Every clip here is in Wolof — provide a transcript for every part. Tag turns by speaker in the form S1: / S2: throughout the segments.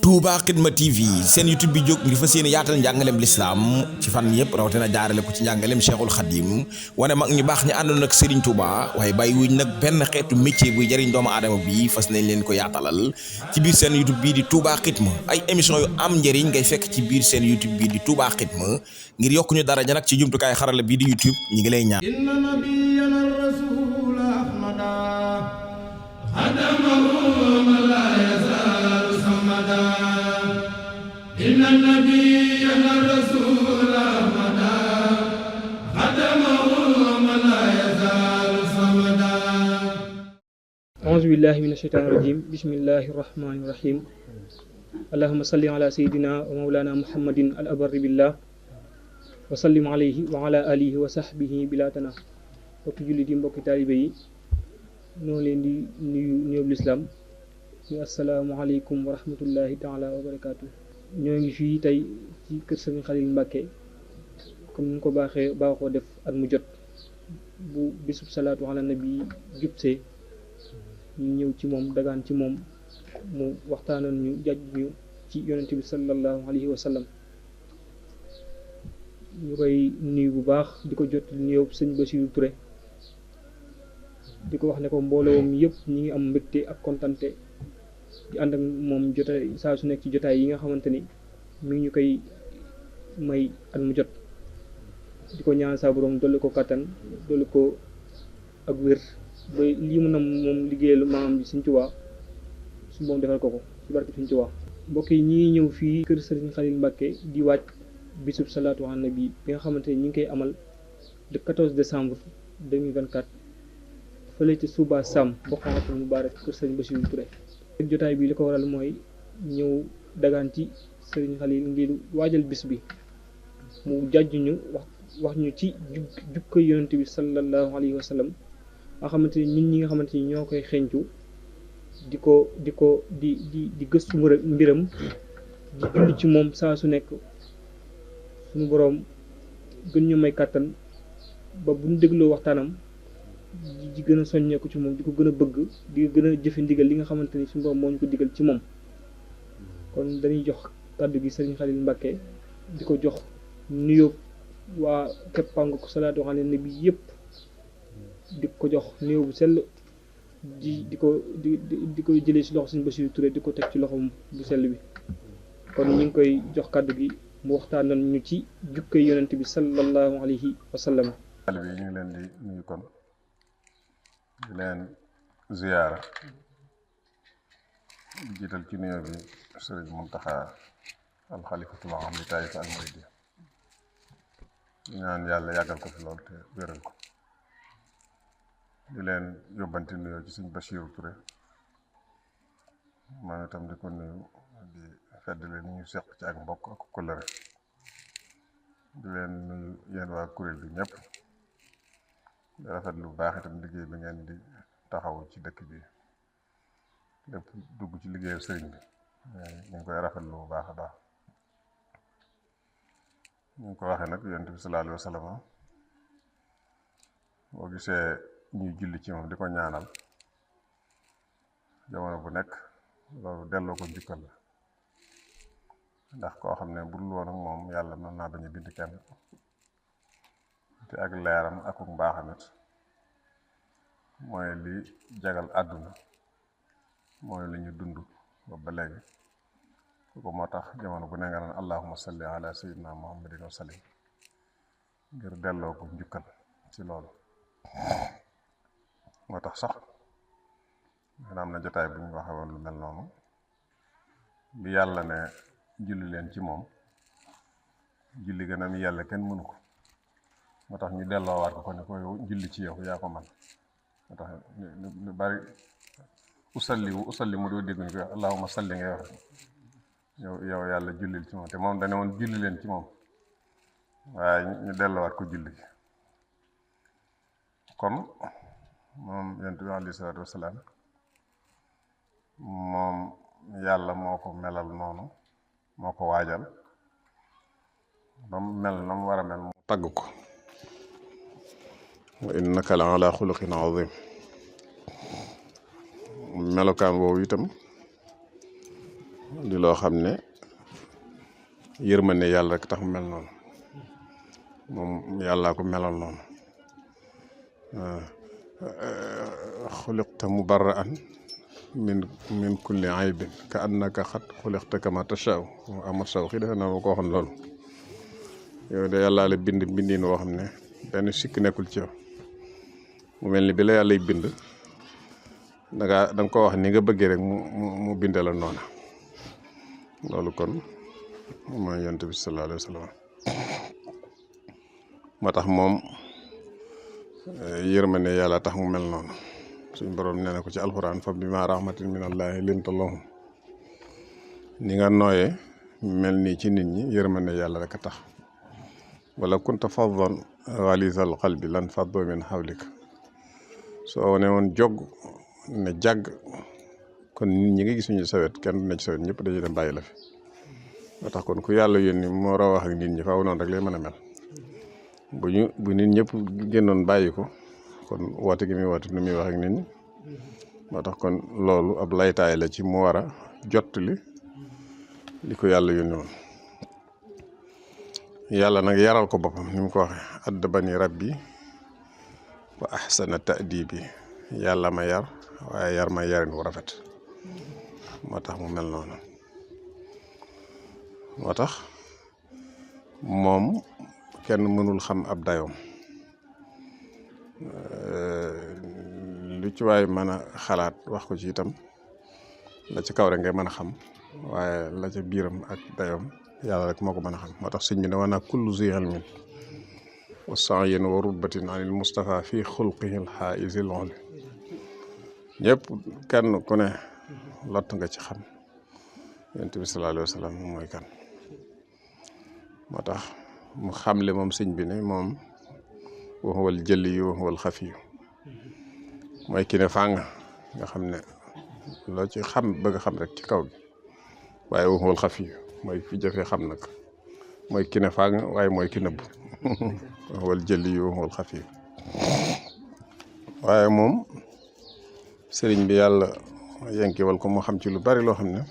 S1: Touba Xidma TV seen YouTube bi jóg ngir fas yéene yaatal njàngaleem lislaam ci fan yëpp rawatina jaarale ko ci njàngaleem Cheikhul Khadim wane mag ñu baax ñi àndoon ak Serigne Touba waaye bàyyi wuñ nag benn xeetu métier buy jëriñ doomu aadama bi fas nañ leen ko yaatalal ci biir seen YouTube bii di Touba Xidma ay émission yu am njëriñ ngay fekk ci biir seen YouTube bii di Touba Xidma ngir yokku ñu daraja nag ci jumtukaay xarala bii di YouTube ñi ngi lay ñaan.
S2: inna nabiyana rasul ahmada khadamahu man la yazalu samada
S3: a'udhu billahi minash shaitanir rajim bismillahir rahmanir rahim allahumma salli ala sayidina wa maulana muhammadin al abarri billah wa sallim alayhi wa ala alihi wa sahbihi bila tana mbokki jullit yi mbokki taalibe yi noo leen di nuyu lislaam ñu assalaamu aleykum wa rahmatullahi taala wa barakatuh. ñoo ngi fii tey ci kër Serigne Khalil Mbacké comme ni ko baaxoo def at mu jot bu bisub salaatu ala nabi jubsee ñu ñëw ci moom dagaan ci moom mu waxtaanoon ñu jaj ñu ci yonent bi sallallahu alayhi wa sallam. ñu koy nuyu bu baax di ko jot nuyoo sëñ Bassirou Touré di ko wax ne ko mbooloom yëpp ñi ngi am mbégte ak kontante di ànd ak moom jotaay saa su nekk ci jotaay yi nga xamante ni mi ngi ñu koy may at mu jot di ko ñaan saa borom dolli ko kattan dolli ko ak wér ba lii mu nam moom liggéeyal maam bi Sëñ Tuubaa su moom defal ko ci barke Sëñ Tuubaa. mbokk yi ñi ngi ñëw fii kër Serigne Khalil Mbacké di waaj bisub salaatu ala nabi bi nga xamante ni ñu ngi koy amal le 14 décembre 2024 fële ci Touba Sam Bokhatul Moubarak kër Serigne Bassirou Touré. jotaay bi li ko waral mooy ñëw dagaan ci Serigne Khalil ngir waajal bis bi mu jàjj ñu wax ñu ci jukko yonent bi sallallahu alayhi wa sallam nga xamante ni ñun ñi nga xamante ni ñoo koy xeeñcu di gëstu mbiram di julli ci moom saa su nekk suñu boroom gën ñu may kàttan ba bu ñu dégloo waxtaanam di gën a soññeeku ci moom di ko gën a bëgg di gën a jëfe ndigal li nga xamante ni suñu borom moo ñu ko digal ci moom. kon dañuy jox kàddu gi Serigne Khalil Mbacké di ko jox nuyoo waa keppaangu ko salaatu ala nabi yëpp di ko jox nuyoo bu sell di ko jëlee ci loxo Serigne Bassirou Touré di ko teg ci loxo bu sell bi. kon ñu ngi koy jox kàddu gi mu waxtaanal ñu ci jukkay yonent bi sallallahu alayhi wa sallam.
S4: ñu ngi leen di nuyu kon di leen ziyaara di jiital ci nuyoo bi Sëriñ Muntaxa al xalifatul aam li taayifa al muriidiyya ñaan yàlla yàggal ko fi lool te wéral ko di leen yóbbanti nuyoo ci Sëriñ Bassirou Touré moom itam di ko nuyu di feddale ni ñu seq ci ak mbokk ak kóllëre di leen nuyu yéen waa kuréel bi ñëpp di rafet lu baax itam liggéey bi ngeen di taxaw ci dëkk bi lépp dugg ci liggéeyu sëriñ bi ñu ngi koy rafetlu bu baax a baax. ñu ngi ko waxee nag yonent bi sallallahu alayhi wa sallam boo gisee ñuy julli ci moom di ko ñaanal jamono bu nekk loolu delloo ko njukkal la ndax koo xam ne bu dul woon ak moom yàlla mën naa bañ a bind kenn te ak leeram ak mbaaxam it mooy li jagal àdduna mooy li ñu dund ba léegi kooku moo tax jamono bu ne nga naan allahumma salli ala sayyidina muhammadin wa sallim ngir delloo ko njukkal ci loolu. moo tax sax nga am na jotaay bu ñu waxee woon lu mel noonu bi yàlla ne julli leen ci moom julli gën a mi yàlla kenn mënu ko moo tax ñu delloowaat ko ne ko yow julli ci yow yaa ko man moo tax ñu bari usalli mu doo dégg ñu ko allahumma salli ngay wax yow yàlla jullil ci moom te moom dane woon julli leen ci moom waaye ñu delloowaat ko julli gi kon moom yonent bi alayhi salaatu wasalaam moom yàlla moo ko melal noonu moo ko waajal ba mu mel na mu war a mel mu tagg ko wa innaka la ala xuluqin azim melokaan woowu itam di loo xam ne yërmande yàlla rek tax mu mel noonu moom yàllaa ko melal noonu xuliqta mubarra'an min kulli aybin ka annaka xat xuliqta kama tashaa'u amat saw xi defe naa ma ko waxoon loolu yow de yàllaa la bind bindiin woo xam ne benn sikk nekkul ci yow mu mel ni bi la yàllay bind danga ko wax ni nga bëggee rek mu binde la noona loolu kon mooy yonent bi sallallahu alayhi wa sallam moo tax moom yërmande yàlla tax mu mel noonu suñ borom nee na ko ci alxuraan fa bimaa rahmatin min allaahi linta lahum ni nga nooyee mel nii ci nit ñi yërmande yàlla rek a tax wala kunta faddan ghalizal qalbi lan faddu min hawlik soo ne woon jog ne jàgg kon nit ñi nga gis ñu sawet kenn du ne ci sawet ñëpp dañuy dem bàyyi la fi moo tax kon ku yàlla yónni moo war a wax ak nit ñi faaw noonu rek lay mën a mel bu nit ñëpp génnoon bàyyi ko kon woote gi muy woote nu muy wax ak nit ñi moo tax kon loolu ab laytaay la ci mu war a jottali li ko yàlla yónni woon yàlla nag yaral ko boppam ni mu ko waxee addabani rabbi wa ahsana ta'dibi yàlla ma yar waaye yar ma yarin wu rafet moo tax mu mel noonu moo tax moom kenn mënul xam ab dayoom lu ci waay mën a xalaat wax ko ci itam la ci kaw rek ngay mën a xam waaye la ca biiram ak dayoom yàlla rek moo ko mën a xam moo tax sëñ bi ne wana kullu zi ilmin wa sa'yin wa rutbatin anil Mustafa fi xulqihi al-haaizil uli ñëpp kenn ku ne lott nga ci xam yonent bi sallallahu alayhi wa sallam mooy kan moo tax mu xamle moom sëñ bi ne moom wa huwal jaliyu wa huwal xafiyu mooy ki ne fàng nga xam ne loo ci xam bëgg a xam rek ci kaw bi waaye wa huwal xafiyu mooy fi jafee xam nag mooy ki ne fàng waaye mooy ki nëbb wa huwal jaliyu wa huwal xafiyu waaye moom sëriñ bi yàlla yenkewal ko mu xam ci lu bari loo xam ne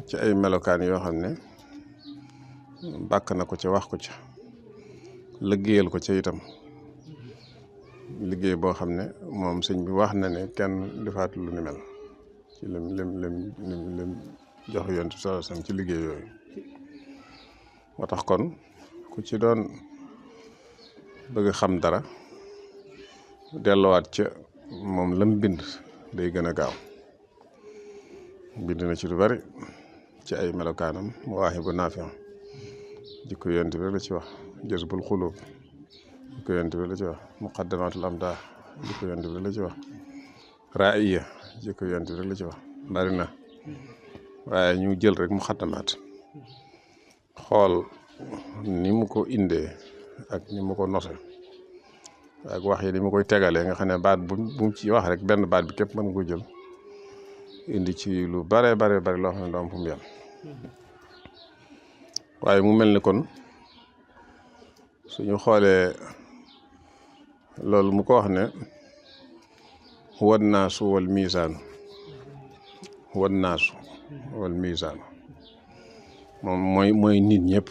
S4: ci ay melokaan yoo xam ne bàkk na ko ca wax ko ca liggéeyal ko ca itam liggéey boo xam ne moom sëñ bi wax na ne kenn defaat lu ni mel ci lim jox yonent bi sallallahu alayhi wasallam ci liggéey yooyu moo tax kon ku ci doon bëgg xam dara delluwaat ca moom lam bind day gën a gaaw bind na ci lu bari ci ay melokaanam Mawaahibu Naafi' jikko yonent bi la ci wax Jazbul Xuluub jikko yonent bi la ci wax Muqaddamatul Amdaah jikko yonent bi la ci wax Ra'iya jikko yonent bi la ci wax bari na waaye ñu jël rek Muqaddamaat xool ni mu ko indee ak ni mu ko nose ak wax yi ni mu koy tegalee nga xam ne baat bu mu ci wax rek benn baat bi képp mën nga ko jël indi ci lu bare loo xam ne doom fu mu yem waaye mu mel ni kon suñu xoolee loolu mu ko wax ne wan naasu wal miisaan wan naasu wal miisaan moom mooy nit ñëpp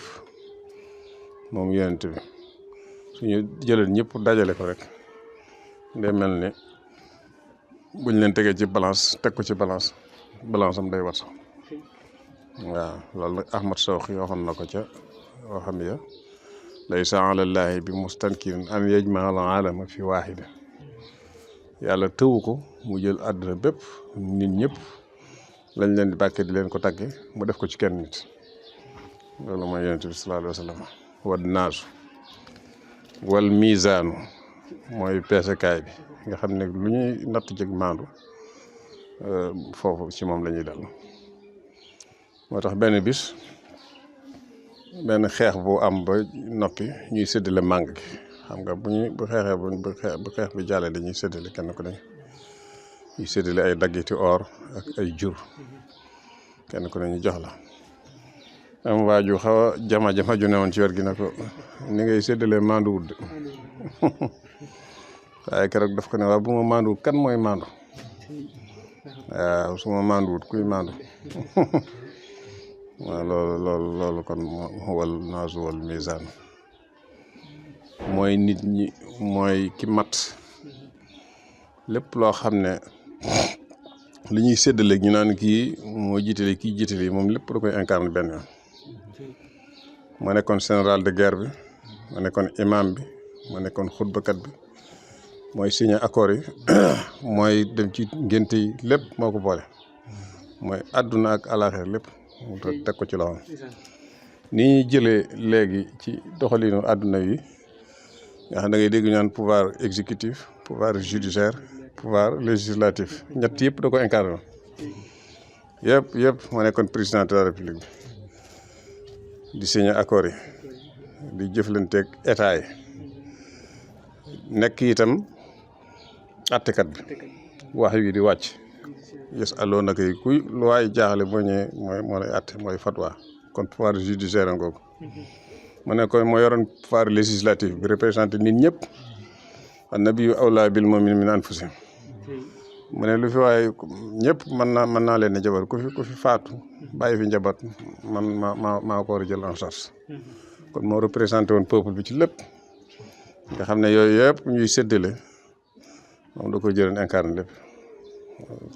S4: moom yonent bi suñu jëlee ñëpp dajale ko rek day mel ni buñ leen tegee ci balance teg ko ci balance am day wat sax waaw loolu nag Ahmad Shawqi waxoon na ko ca waxam ya laysa ala llaahi bi mustankirin an yajmaa al aalama fi waahida yàlla tëwu ko mu jël àdduna bépp nit ñëpp lañ leen di bàkkee di leen ko tagge mu def ko ci kenn nit loolu mooy yonent bi sallallahu alayhi wa sallam wad naasu wal miisaanu mooy peesekaay bi nga xam ne lu ñuy natt jëg maandu foofu ci moom la ñuy dal moo tax benn bis benn xeex bu am ba noppi ñuy séddale màng gi xam nga bu xeex bi jàllee dañuy séddale kenn ku ne ñuy séddale ay daggiti or ak ay jur kenn ku ne ñu jox la am waaju xaw a jama ju ne woon ci wet gi ne ko ni ngay séddalee maandu wut de waaye keroog daf ko ne waaw bu ma maandu kan mooy maandu waaw su ma maanduwut kuy maandu waaw loolu kon wal naasu wal misaan mooy nit ñi mooy ki mat lépp loo xam ne li ñuy séddale ñu naan kii moo jiitale kii jiitale moom lépp da koy incarné benn yoon ma nekkoon général de guerre bi ma nekkoon imam bi ma nekkoon xutbakat bi mooy signé accord yi mooy dem ci ngénte yi lépp moo ko boole mooy àdduna ak alaaxir lépp mu teg ko ci loxoom ni ñuy jëlee léegi ci doxalinu àdduna yi nga xam da ngay dégg ñaan pouvoir exécutif pouvoir judiciaire pouvoir législatif ñett yëpp da ko incarné yëpp ma nekkoon président de la république bi di signé accord yi di jëflanteeg état yi nekk itam àttekat bi wax yi di wàcc yes aloo naka yi kuy lu waay jaaxle boo ñëwee moo lay àtte mooy fatwa kon pouvoir judiciaire ngoogu ma ne ko moo yoroon pouvoir législatif bi représenté nit ñëpp annabiyyu awlaa bil mu'miniina min anfusihim mu ne lu fi waaye ñëpp mën naa leen a jabar ku fi faatu bàyyi fi njaboot man maa ko war a jël en charge kon moo représenté woon peuple bi ci lépp nga xam ne yooyu yëpp ñuy séddale moom da ko jëloon incarné lépp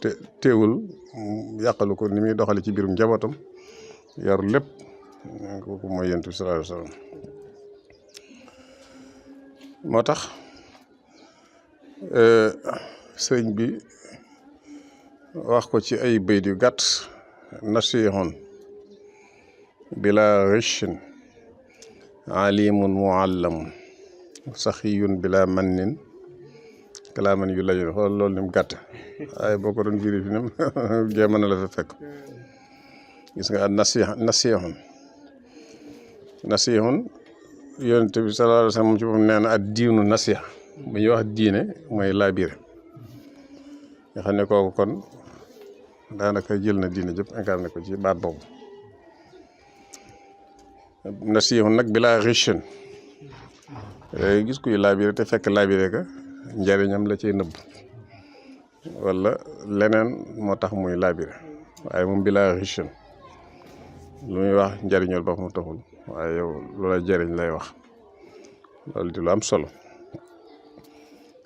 S4: te teewul yàqalu ko ni muy doxale ci biirum njabootam yor lépp kooku mooy yonent bi sallallahu alayhi wa sallam moo tax sëriñ bi wax ko ci ay bayt yu gàtt nasihun bila richin alimun muallamun saxiyun bila mannin kalaaman yu layu xool loolu ni mu gàtt waaye boo ko doon firi fi nem jéema na la fa fekk gis nga nasihun yonent bi sallallahu alayhi wa sallam ci moom nee na at diinu nasiha bu ñuy wax diine mooy laabire nga xam ne kooku kon daanaka jël na diine jëpp incarné ko ci baat boobu nasihun nag bilaa richin gis kuy laabire te fekk laabire ka njariñam la cay nëbb wala leneen moo tax muy laabire waaye moom bilaa richin lu muy wax njariñul ba mu taxul waaye yow loola jariñ lay wax loolu di lu am solo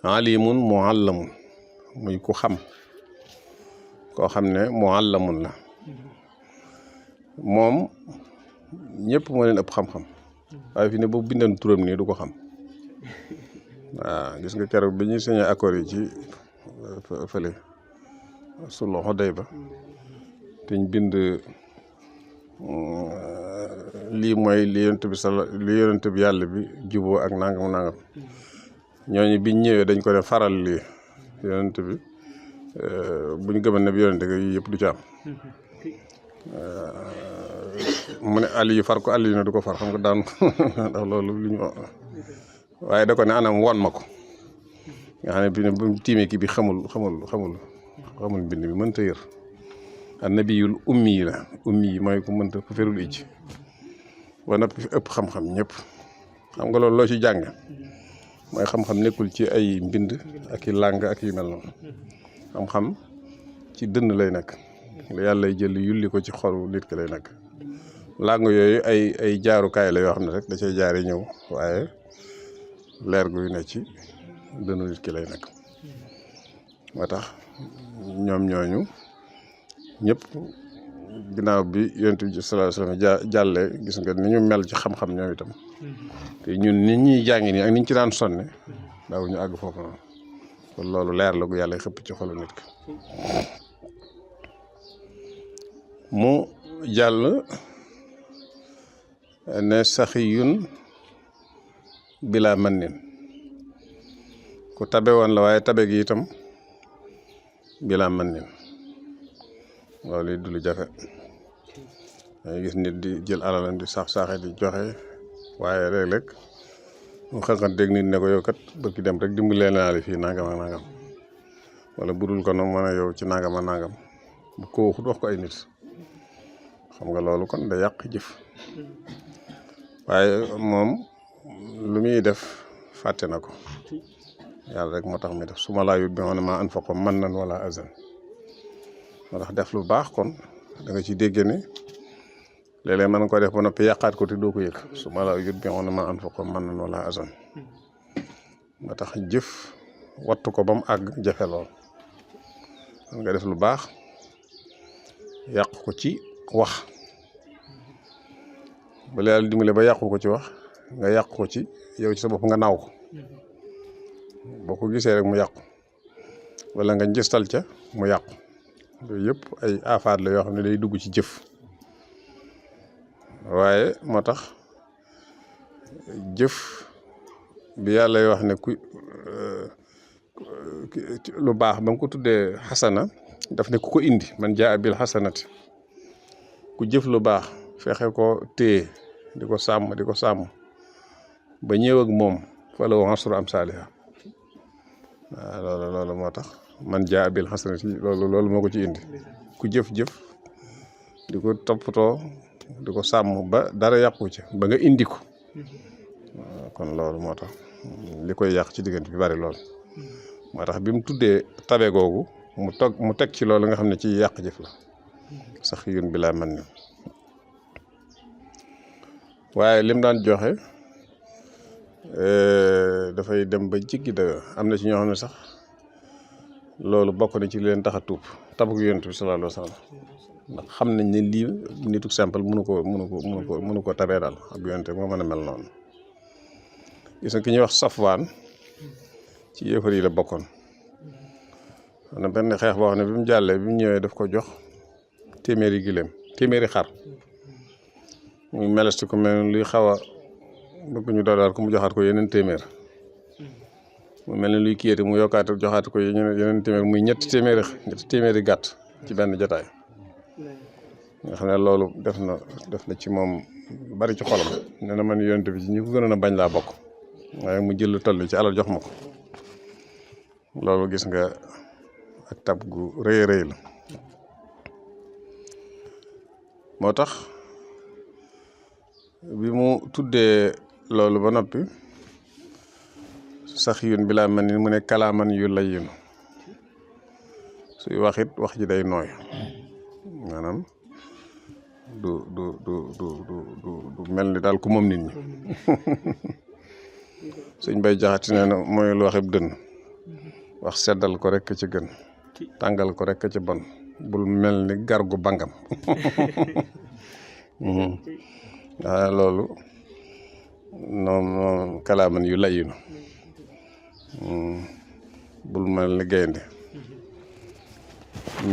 S4: alimun muallamun muy ku xam koo xam ne muallamun la moom ñëpp moo leen ëpp xam-xam waaye fi ne boobu bindan turam nii du ko xam waaw gis nga keroog bi ñuy signé accord yi ci fële sulhu Hudaybiya te ñu bind lii mooy li yonent bi yàlla bi juboo ak nangam ñooñu biñ ñëwee dañ ko ne faral lii yonent bi buñ gëmën ne bi yonent yi yëpp du ci am mu ne Aliyu far ko Aliyu ne du ko far xam nga daan ndax loolu lu ñu waaye da ko ne anam won ma ko nga xam ne bi ne bu tiimee kii bi xamul mbind bi mënta yër annabiyul ummi yi la ummi yi mooy ku mënta ku ferul ijj ba noppi fi ëpp xam-xam ñëpp xam nga loolu loo ci jàng mooy xam-xam nekkul ci ay mbind ak i làng ak yu mel noonu xam-xam ci dënn lay nekk la yàlla lay jël yulli ko ci xolu nit ki lay nekk làng yooyu ay jaarukaay la yoo xam ne rek da cay jaare ñëw waaye leer guy ne ci dënnu nit ki lay nekk moo tax ñoom ñooñu ñëpp ginnaaw bi yonent bi sallallahu alayhi wasallam jàlle gis nga ni ñu mel ci xam-xam ñoom itam te ñun nit ñuy jàngi nii ak ni ñu ci daan sonne daaw ñu àgg foofu noonu kon loolu leer la gu yàlla xëpp ci xolu nit ki mu jàll ne saxiyun bila mannin ku tabe woon la waaye tabe gi itam bila mannin loolu du lu jafe dangay gis nit di jël alalam di sax-saaxe di joxe waaye léeg-léeg mu xënqat dégg nit ne ko yow kat bëgg dem rek dimbalee naa la fii nangam ak nangam wala budul ko noonu mën a yow ci nangam ak nangam bu ko waxut wax ko ay nit xam nga loolu kon da yàq jëf waaye moom lu muy def fàtte na ko yàlla rek moo tax muy def su ma laa yut bi ma ne maa anfaqo man nan wala azan moo tax def lu baax kon da nga ci dégg ne léeg-léeg mën nga ko def ba noppi yàqaat ko te doo ko yëg su ma la yut bi on ma an fa ko mën na wala azan moo tax jëf wattu ko ba mu àgg jafe lool man nga def lu baax yàq ko ci wax ba la yàlla dimbale ba yàqu ko ci wax nga yàq ko ci yow ci sa bopp nga naaw ko boo ko gisee rek mu yàqu wala nga njëstal ca mu yàqu yooyu yëpp ay aafaat la yoo xam ne day dugg ci jëf waaye moo tax jëf bi yàlla wax ne ku lu baax ba nga ko tuddee xasana daf ne ku ko indi man jaa bil xasanati ku jëf lu baax fexe ko téye di ko sàmm ba ñëw ak moom fa la ansuru am saaliha waaw loolu moo tax man jaa bil xasanati loolu moo ko ci indi ku jëf-jëf di ko toppatoo di ko sàmm ba dara yàqu ci ba nga indi ko kon loolu moo tax li koy yàq ci diggante bi bari lool moo tax bi mu tuddee tabe googu mu teg ci loolu nga xam ne ci yàq jëf la sax yun bi laa man ni waaye lim daan joxe dafay dem ba jiggi dayo am na ci ñoo xam ne sax loolu bokk na ci leen tax a tuub tabaku yonent bi sallallahu alayhi wa sallam ndax xam nañ ne lii nitu simple mënu ko tabee daal ak yonent moo mën a mel noonu gis nga ki ñuy wax Safwaan ci yéefar yi la bokkoon am na benn xeex boo xam ne bi mu jàllee bi mu ñëwee daf ko jox téeméeri xar muy melesti ko mel luy xaw a bëgg ñu doolaat ko mu joxaat ko yeneen téeméer mu mel ni luy kiyéete mu yokkaat joxaat ko yeneen téeméer muy ñetti téeméeri gàtt ci benn jotaay nga xam ne loolu def na ci moom bari ci xolam nee na man yonent bi ci ñi ko gënoon a bañ laa bokk waaye mu jël lu toll ci alal jox ma ko loolu gis nga ak tab gu rëy rëy la moo tax bi mu tuddee loolu ba noppi sax yun bi laa mel ni mu ne kalaaman yu lay yunu suy waxit wax ji day nooy maanaam du mel ni daal ku moom nit ñi suñ bay jaxati nee na mooy lu waxib dënn wax seddal ko rek ci gën tàngal ko rek ci bon bul mel ni gargu bangam waaye loolu noonu kalaaman yu layinu bul mel ni gaynde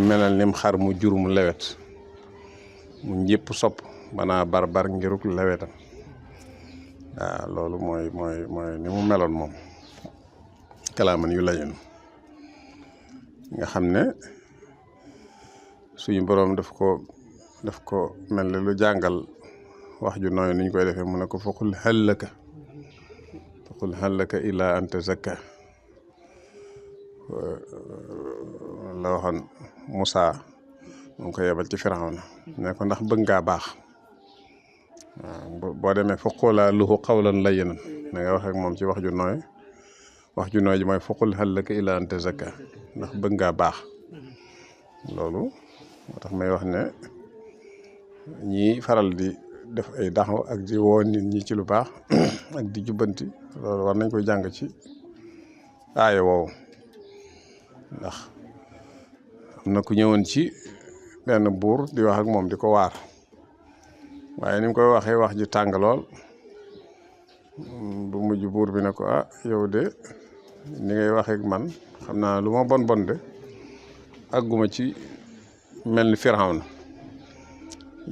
S4: melal nim xar mu jur mu lewet mu ñëpp sopp banaa barbar ngiruk lewetam waaw loolu mooy ni mu meloon moom kalaaman yu layinu nga xam ne suñu boroom daf ko mel ni lu jàngal wax ju nooy niñ koy defee mu ne ko faqul hallaka ila an tazakka la waxoon Moussa mu ngi ko yebal ci Firawna ne ko ndax bëgg ngaa baax waaw boo demee faqulaa lahu qawlan layyinan na nga wax ak moom ci wax ju nooy ji mooy faqul hallaka ila an tazakka ndax bëgg ngaa baax loolu moo tax may wax ne ñi faral di def ay daxaw ak di woo nit ñi ci lu baax ak di jubbanti loolu war nañ koy jàng ci aaya woowu ndax am na ku ñëwoon ci benn buur di wax ak moom di ko waar waaye ni mu koy waxee wax ji tàng lool bu mujj buur bi ne ko yow de ni ngay waxee ak man xam naa lu ma bon de àgguma ci mel ni Firawna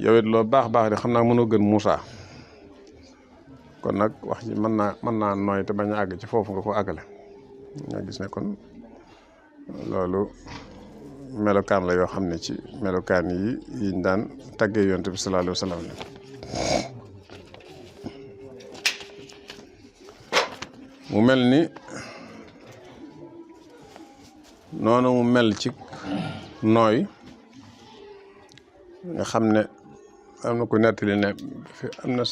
S4: yow it loolu baax de xam naa mënoo gën Moussa kon nag wax ji mën naa nooy te bañ a àgg ci foofu nga ko àggale nga gis ne kon loolu melokaan la yoo xam ne ci melokaan yiñ daan tàggee yonent bi sallallahu alayhi wa sallam mu mel ni noonu mu mel ci nooy nga xam ne am na ku nettali ne fi am na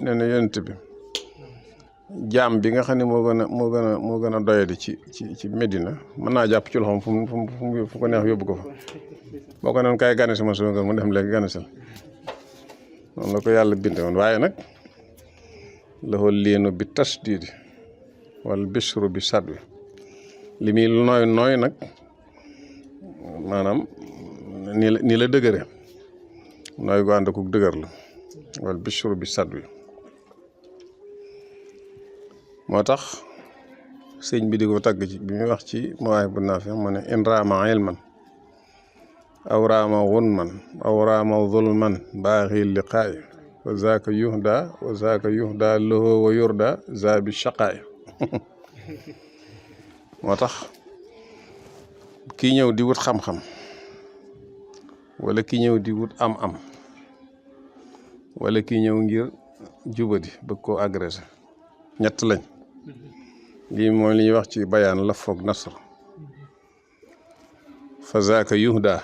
S4: nee na yonent bi jaam bi nga xam ne moo gën a doyadi ci Medina mën naa jàpp ci loxoom fu ko neex yóbbu ko fa boo ko noon kay gane si ma soo mu dem léegi gane si noonu la ko yàlla binde woon waaye nag loxo liinu bi tasdiidi wala bishru bi sadwi li muy nooy nag maanaam nii la dëgëre nooy gu ànd ak dëgër la wala bishru bi sadwi moo tax sëñ bi di ko tagg ci bi muy wax ci Mawaahibu Naafi mu ne in raama ilman aw raama gunman aw raama zulman baaxi liqaay wa zaaka yuhda lahu wa yurda za bi shaqaay moo tax kii ñëw di wut xam-xam wala kii ñëw di wut am wala kii ñëw ngir jubadi bëgg koo agressé ñett lañ lii mooy li ñuy wax ci bayaan la foog nasr fa zaaka yuhda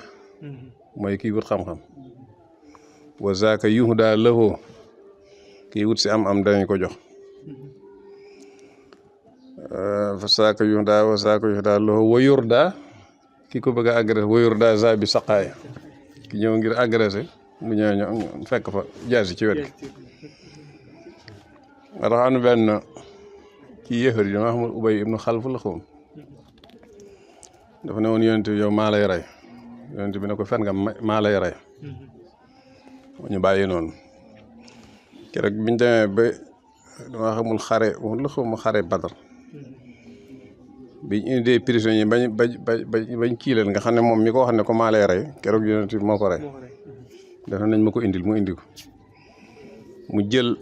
S4: mooy kii wut xam-xam wa zaaka yuhda lahu kii wut si am danañ ko jox fa zaaka yuhda wa zaaka yuhda lahu wa yurda ki ko bëgg a agressé wa yurda za bi saqaay ki ñëw ngir agressé mu ñëw fekk fa jaasi ci wet gi nga tax am benn ci yéefar yi dama xamul Ubay ibnu Xalf la xawm dafa ne woon yonent bi yow maa lay rey yonent bi ne ko fen nga maa lay rey ñu bàyyi noonu keroog biñ demee ba dama xamul xare wala la xawma xare Badar biñ indee prisonnier bañ kii leen nga xam ne moom mi ko wax ne ko maa lay rey keroog yonent bi moo ko rey dafa nañ ma ko indil mu indi ko mu jël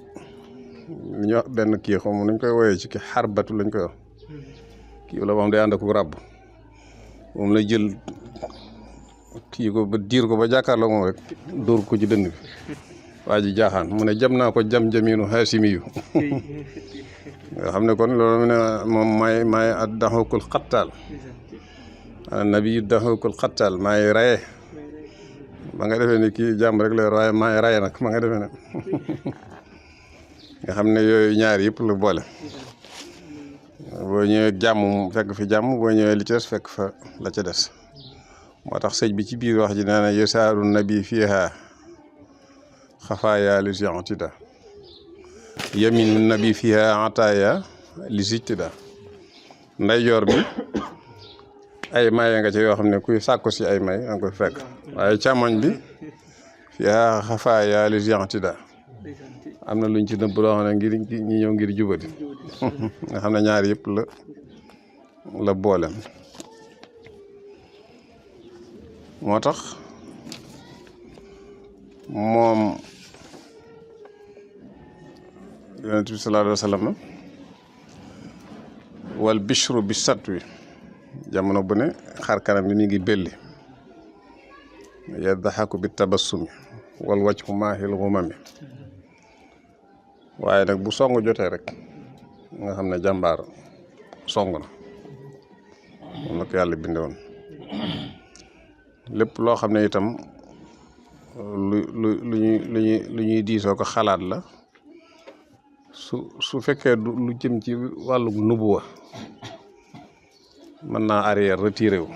S4: li ñuy wax benn kii xaw ma nuñ koy woyee ci ki xarbatu lañ koy wax kii la moom day ànd ak ràbb moom la jël kii ko ba diir ko ba jàkkaarloo moom rek dóor ko ci dënn bi waa ji jaaxaan mu ne jam naa ko jamiinu haasimi yu nga xam ne kon loolu mu ne moom maay ad daxukul xattaal nabi daxukul xattaal maay raye ba nga defee ni kii jàmm rek la yor waaye maay raye nag ma nga defee ne nga xam ne yooyu ñaar yëpp la boole boo ñëwee jàmm fekk fi jàmm boo ñëwee li ci des fekk fa la ca des moo tax sëñ bi ci biir wax ji nee na yasaaru nabi fiiha xafaaya li sientida yaminu nabi fiiha ataaya li sijtida ndeyjoor bi ay maye nga ca yoo xam ne kuy sàkku si ay may nga koy fekk waaye càmmoñ bi fiiha xafaaya li sientida am na luñ ci nëbb loo xam ne ngir ñi ñëw ngir jubati nga xam ne ñaar yëpp la boole moo tax moom yonent bi sallallahu alayhi wa sallam wal bishru bi satwi jamono bu ne xar kanam bi mi ngi belli yadhaku bi tabassumi wal wajhu maahil ghumami waaye nag bu song jotee rek nga xam ne jàmbaar song na moom la ko yàlla binde woon lépp loo xam ne itam lu ñuy diisoo ko xalaat la su fekkee lu jëm ci wàllu nubuwa mën naa arrière retiré wu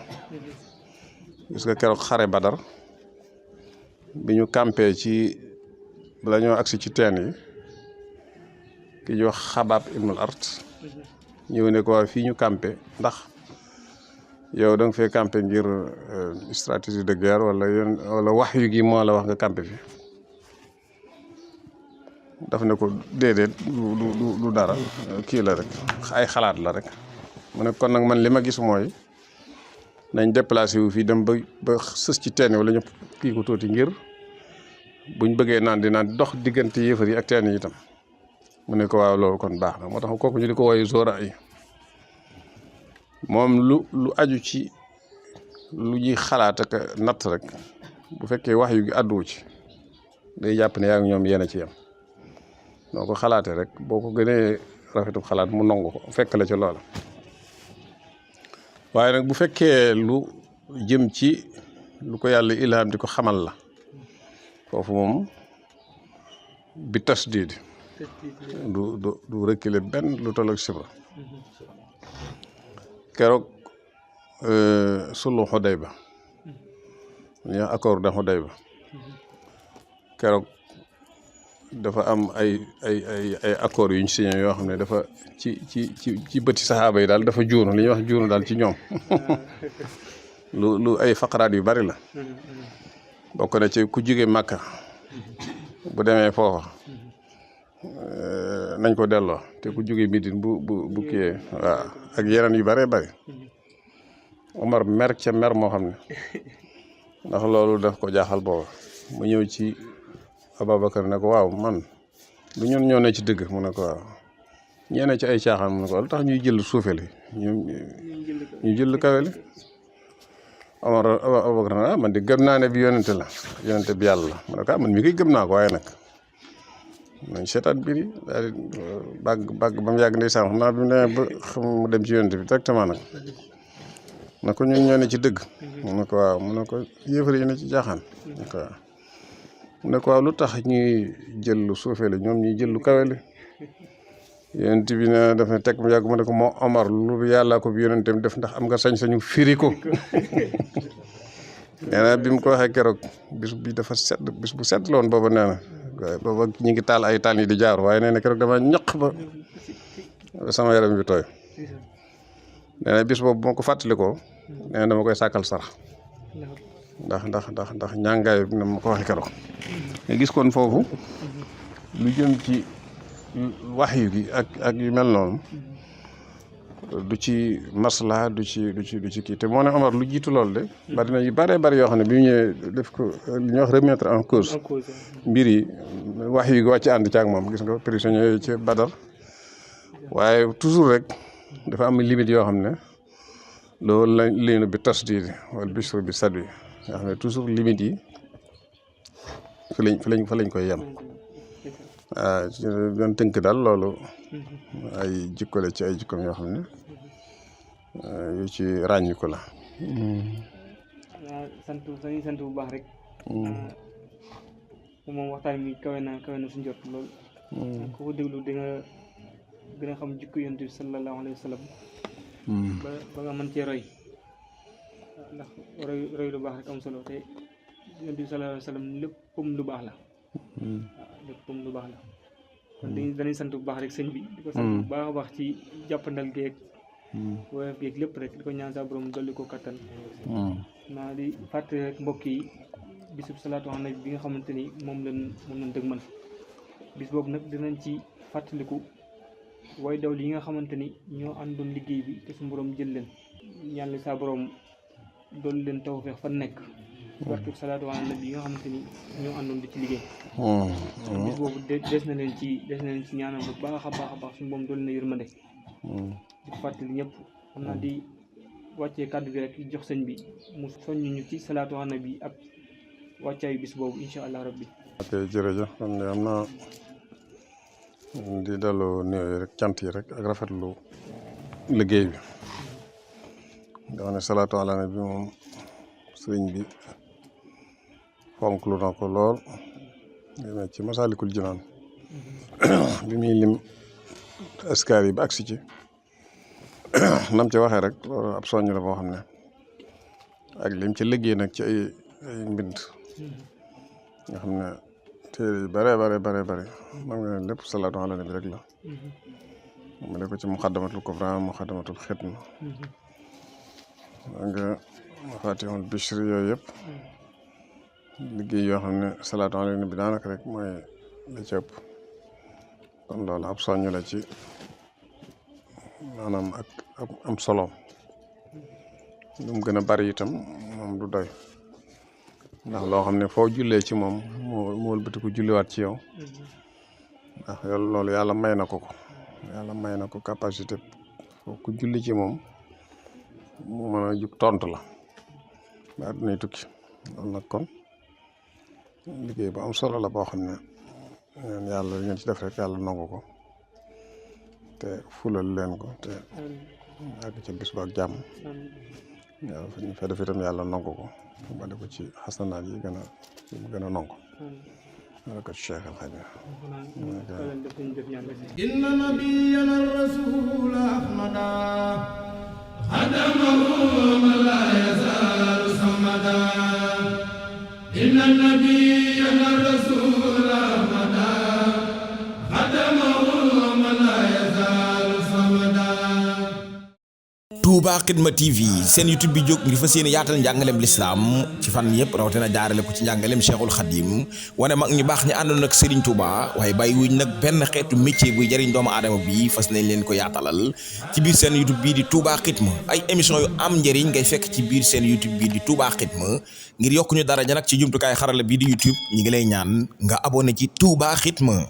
S4: gis nga keroog xare Badar bi ñu campé ci bala ñoo agsi ci teen yi ki ñuy wax Xabaab ibnul Art ñëw ne ko waa fii ñu campé ndax yow da nga fee campé ngir stratégie de guerre wala wax yu gi moo la wax nga campé fi daf ne ko déedéet du dara kii la rek ay xalaat la rek mu ne kon nag man li ma gis mooy nañ déplacé wu fii dem ba sës ci teen wala ñu kii ko tuuti ngir buñ bëggee naan di naan dox diggante yéefar yi ak teen yi itam mu ne ko waaw loolu kon baax na moo tax kooku ñu di ko woyu zora yi moom lu aju ci lu ñuy xalaat ak natt rek bu fekkee wax yu gi àdduwu ci day jàpp ne yaa ngi ñoom yéen a ci yam noo ko xalaatee rek boo ko gënee rafetu xalaat mu nangu ko fekk la ci loola waaye nag bu fekkee lu jëm ci lu ko yàlla ilham di ko xamal la foofu moom bi tasdiid du reculer benn lu toll ak sibra keroog sulu Xudayba ñu wax accord de Xudayba keroog dafa am ay accords yu ñu signé yoo xam ne dafa ci bëti saxaaba yi daal dafa juunu li ñuy wax juunu daal ci ñoom lu ay faqaraat yu bari la bokk na ci ku jóge Màkka bu demee foofa nañ ko delloo te ku jóge Midine bu kiyee waaw ak yeneen yu bëree bëri Omar mer ca mer moo xam ne ndax loolu daf ko jaaxal booba mu ñëw ci Ababacar ne ko waaw man du ñun ñoo ne ci dëgg mu ne ko waaw ñeene ci ay caaxaan mu ne ko lu tax ñuy jël suufeli ñu jël kaweli Omar Ababacar ne man di gëm naa ne bi yonente bi yàlla la mu ne ko man mi koy gëm naa ko waaye nag nañ seetaat biir yi daal di bàgg ba mu yàgg ndeysaan xam naa bi mu demee ba xam mu dem ci yonente bi directement nag na ko ñun ñoo ne ci dëgg mu ne ko waaw mu ne ko yéefar yi ne ci jaaxaan mu ne ko waaw mu ne ko waaw lu tax ñuy jël lu suufee la ñoom ñuy jël lu kawe la yonent bi ne dafa teg mu yàgg mu ne ko moo Omar lu yàllaa ko bi yonentam def ndax am nga sañ-sañu firi ko nee na bi mu ko waxee keroog bis bi dafa sedd bis bu sedd loon booba nee na booba ñu ngi taal ay taal yi di jaar waaye nee na keroog dama ñaq ba sama yaram bi tooy nee na bis boobu bu ma ko fàttalikoo nee na dama koy sàkkal sarax ndax ñàngaay bi na ma ko waxee keroog nga gis kon foofu lu jëm ci waxyu gi ak yu mel noonu du ci masla du ci kii te moo ne Omar lu jiitu loolu de bari na yu bëree bëri yoo xam ne bi ñu ñëwee def ko li ñuy wax remettre en cause mbir yi waxyu gi wàcc ànd ci ak moom gis nga prisonniers yi ci Badar waaye toujours rek dafa am limite yoo xam ne loolu la liinu bi tasdiid wala bishru bi sadwi nga xam ne toujours limite yi fa lañ koy yem waaw ci doon tënk daal loolu ay jikko la ci ay jikkoom yoo xam ne yu ci ràññiku la.
S3: waaw sant bu baax rek. moom waxtaan mi kawe na suñu jot lool. ku ko déglu di nga gën a xam jikko Yonent bi sallallahu alayhi wa sallam. ba nga mën cee roy ndax roy lu baax rek am solo te Yonent bi sallallahu alayhi wa sallam léppam lu baax la. waaw léppam lu baax la. kon dañuy sant bu baax rek sëñ bi. di ko sant bu baax a baax ci jàppandal geeg. woyof geeg lépp rek di ko ñaan sa borom dolli ko kattan. naa di fàttali rek mbokk yi bisub salaatu ala nabi bi nga xamante ni moom lañ dëgmal bis boobu nag dinañ ci fàttaliku way daw yi nga xamante ni ñoo àndoon liggéey bi te suñu borom jël leen yàlla sa borom dolli leen tawfeex fa nekk. barke salaatu ala nabi yi nga xamante ni ñoo àndoon di ci liggéey. bis boobu des na leen ci ñaanal bu baax a baax suñu borom dolli na yërmande. di fàttali ñëpp xam naa di wàccee kàddu gi rek jox sëñ bi mu soññu ñu ci salaatu ala nabi ak wàccaayu bis boobu incha allah rabbi.
S4: ok jërëjëf kon de am naa di delloo nuyoo rek cant yi rek ak rafetlu liggéey bi nga xam ne salaatu ala nabi moom sëriñ bi fonk lu na ko lool dina ci Masaalikul Jinaan bi muy lim askar yi ba agsi ci nam ci waxee rek loolu ab soññ la boo xam ne ak lim ci liggéey nag ci ay mbind nga xam ne téere yu bare man nga ne lépp salaatu ala nabi rek la mu ne ko ci muqaddamatul kubra muqaddamatul xidma nga mafatihul bishri yooyu yëpp liggéey yoo xam ne salaatu ala nabi daanaka rek mooy la ci ëpp kon loolu ab soññ la ci maanaam ak am solo lu mu gën a bari itam moom du doy ndax loo xam ne foo jullee ci moom moo wëlbati ko julliwaat ci yow ndax loolu yàlla may na ko capacité foo ku julli ci moom mu mën a jug tontu la ba dinay tukki loolu nag kon liggéey bu am solo la boo xam ne yàlla li ngeen ci def rek yàlla nangu ko te fulal leen ko te àgg ca bis ba ak jàmm yàlla ñu fa def itam yàlla nangu ko ba def ko ci xasanaat yi gën a nangu barakat Cheikh al Khadim.
S2: إن نبينا الرسول أحمدا خدمه من لا يزال صمدا إن نبينا الرسول أحمدا خدمه من لا يزال صمدا.
S1: Touba Xidma TV seen YouTube bi jóg ngir fas yéene yaatal njàngaleem lislaam ci fan yëpp rawatina jaarale ko ci njàngaleem Cheikhul Khadim wane mag ñu baax ñi àndoon ak Serigne Touba waaye bàyyi wuñ nag benn xeetu métier buy jëriñ doomu aadama bi fas nañ leen ko yaatalal ci biir seen YouTube bii di Touba Xidma ay émission yu am njëriñ ngay fekk ci biir seen YouTube bii di Touba Xidma ngir yokku ñu daraja nag ci jumtukaay xarala bii di YouTube ñi ngi lay ñaan nga abonné ci Touba Xidma.